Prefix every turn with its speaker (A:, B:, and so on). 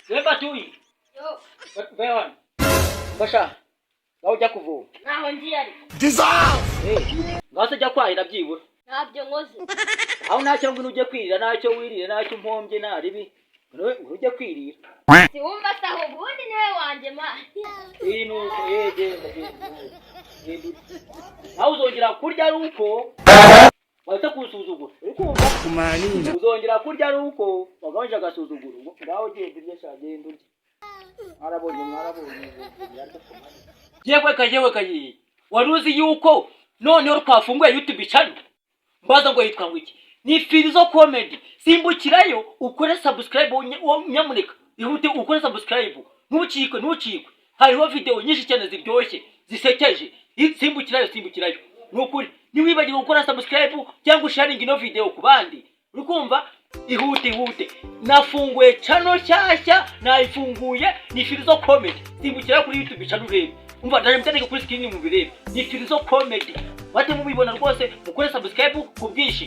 A: We batuyi.
B: Yo.
A: Ve hano. Basha. Ngaho ujya kuvoma.
B: Ntaho ngiye ariko.
A: Eh, ngaho se jya kwahira byibura.
B: Ntabyo nkoze.
A: Aho ntacyo ngwino ujye kwirira, ntacyo wirire, ntacyo umpombye, nta ribi. Ngwino ujye kwirira.
B: Siwumva se ahubwo ubundi niwe wanjye ma.
A: Iyi ni uko, eh, genda genda. Genda urye. Nawe uzongera kurya ari uko wahita kunsuzugura. Uri kumva? Uzongera kurya ari uko wagabanyije agasuzuguro. Ngaho genda urye sha, genda urye. Mwarabonye, mwarabonye. Yewe ka, yewe ka, ye. Wari uzi yuko noneho twafunguye YouTube channel? Mbaza ngo yitwa ngo iki? Ni Firizo Comedy. Simbukirayo ukore subscribe nyamuneka. Ihute ukore subscribe. Ntucikwe, ntucikwe. Hariho video nyinshi cyane ziryoshye, zisekeje. Simbukirayo, simbukirayo. Ni ukuri. Ntiwibagirwe gukora subscribe cyangwa sharing ino video ku bandi. Uri kumva? Ihute, ihute. Nafunguye channel nshyashya, nayifunguye, ni Firizo Comedy. Simbukirayo kuri YouTube channel urebe. Umva, ndaje mbyandike kuri screen mubirebe. Ni Firizo Comedy. Bate mubibona rwose, mukore subscribe ku bwinshi.